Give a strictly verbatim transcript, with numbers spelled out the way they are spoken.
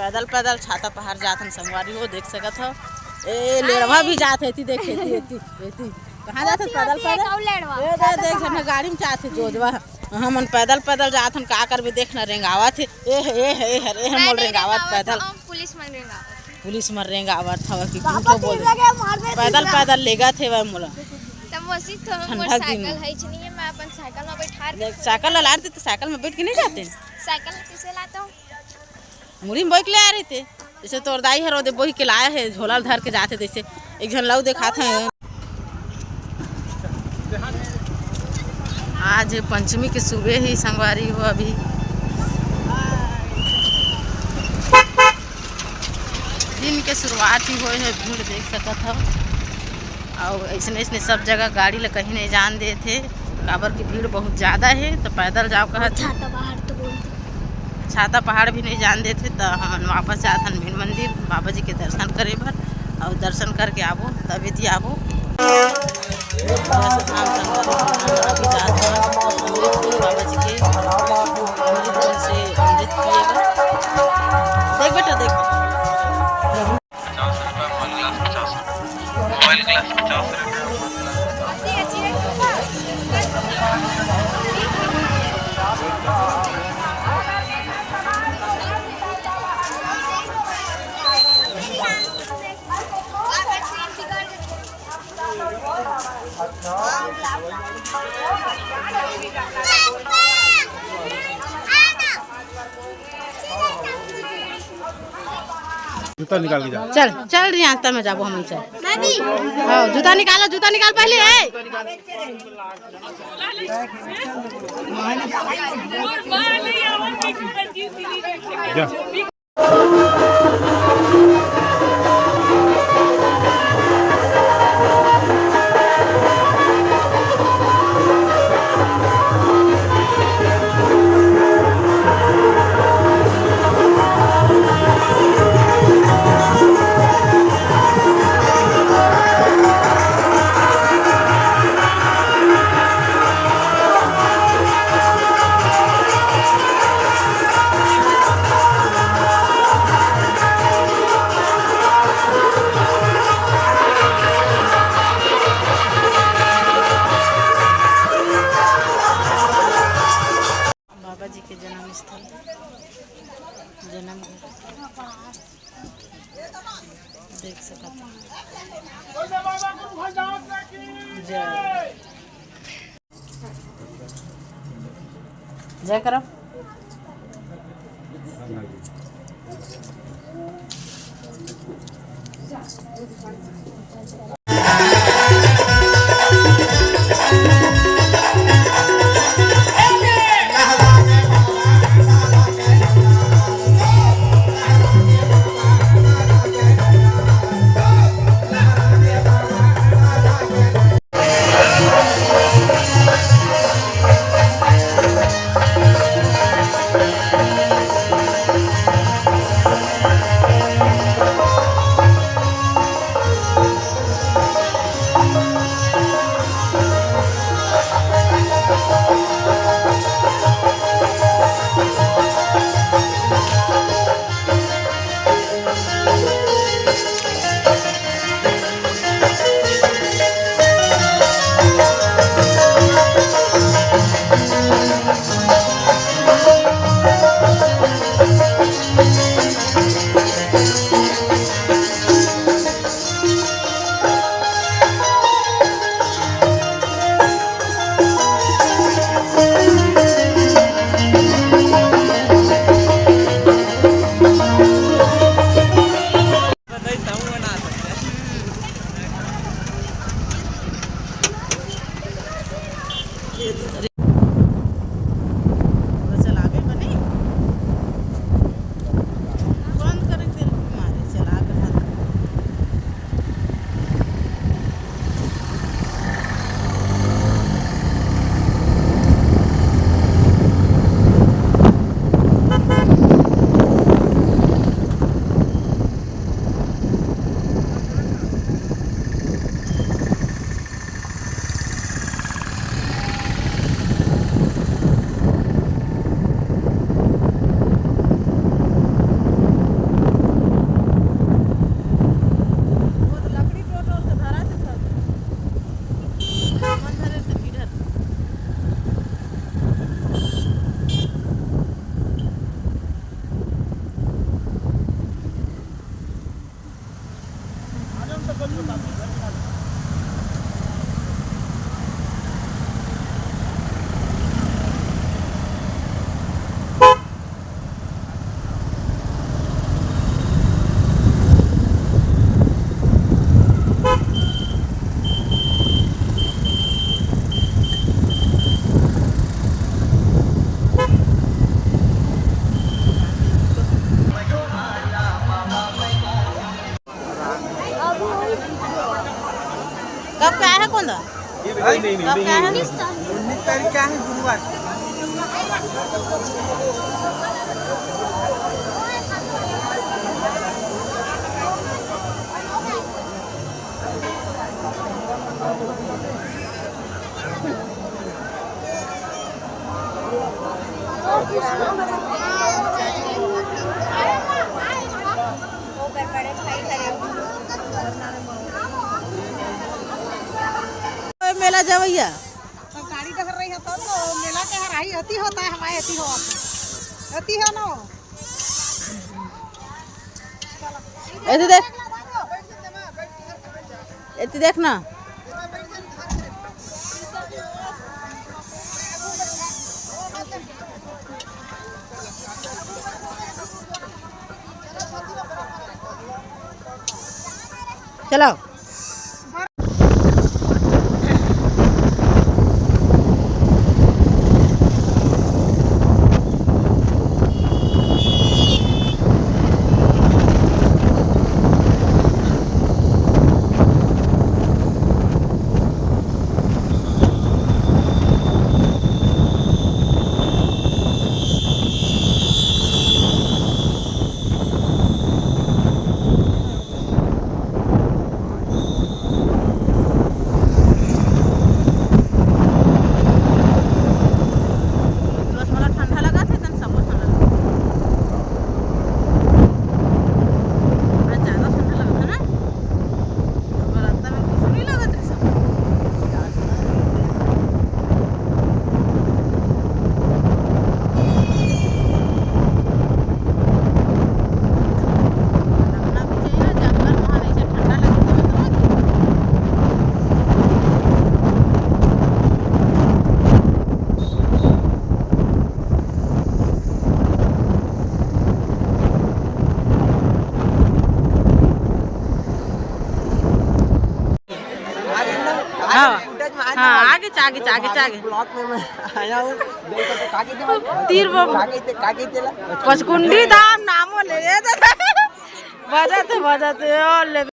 पैदल पैदल छाता पहाड़ जात हन संगवारी हो, देख सकत हो। ए, लेड़वा भी जात हे, एती देख, एती, एती, एती। कहाँ जात हे? पैदल पैदल। ए, दे, देख, ना गाड़ी में जात हे जोजवा। हमन पैदल पैदल जात हन, का करबे, देख ना, रेंगावत हे। ए, ए, ए, ए, मोल रेंगावत पैदल। पुलिस मन रेंगावत हवय कि झूठो बोल। पैदल पैदल लेगत हे वह मोला। तब मोसी तो ठंडा दिन मोटरसाइकिल में। है नहीं है, मैं अपन साइकिल में बैठा के देख, साइकिल ला लाते तो साइकिल में बैठ के नहीं जाते। साइकिल कैसे लाता हूँ? मुड़ी में बोइक ले आ रहिते, जैसे तोर दाई हर ओदे बोही के लाया हे, झोला ल धर के जाथे, तैसे एक झन लऊ देखात हे। आज पंचमी के सुबह ही संगवारी हो, अभी दिन के शुरुआत ही होए हे, भीड़ देख सकत हव। अउ अइसने अइसने सब जगह गाड़ी ल कहीं नहीं जान देत हे, काबर कि भीड़ बहुत ज़्यादा हे, तो पैदल जाओ कहत हे। छाता पहाड़ तो बोल दो। छाता पहाड़ भी नहीं जान देत हे, तो हमन वापस जात हन मेन मंदिर बाबा जी के दर्शन करे बर, अउ दर्शन करके आबो, तब एती आबो। बस धाम संगत अभी जात हन अमृत कुंज बाबा जी के, अमृत कुंज से अमृत पिए बर। देख बेटा, देख। पचास रुपया, मोबाइल ग्लास पचास रुपया, मोबाइल ग्लास पचास रुपया। जूता निकाल के जा। चल, चल रियांश, तब में जाबो हमन, चल। मैं भी। हाँ, जूता निकालो, जूता निकाल पहले, ए। जा। बाबा जी के जन्म स्थल, जन्म घर देख सकत हव। जय। जय करब। पूरा चलाबे बने। बंद करे के तेरे को मारे, चला के हाथ। कब का है कौन दा? कब का है? उन्नीस तारीख का है, गुरुवार। मेला जवैया। तो गाड़ी डहर रही है तो, तो मेला के हराही होती होता है, हमारे होती हो आप। होती हो ना। एती देख, एती देख ना। चलो। बस मोला ठंडा लगत हे, तन सबो ठंडा लगत हे। आज ज्यादा ठंडा लगत हे ना? पर रस्ता में कुछ नहीं लगत रही सब। रखना भी चाहिए ना, जंगल वहाँ नहीं से ठंडा लगता है तो। हाँ, हाँ, आगे च, आगे च, आगे च, आगे। ब्लॉग में मैं आया हूँ। तीर वो काकी तेला। पचकुंडी धाम नामो ले, बजाते, बजाते, और ले।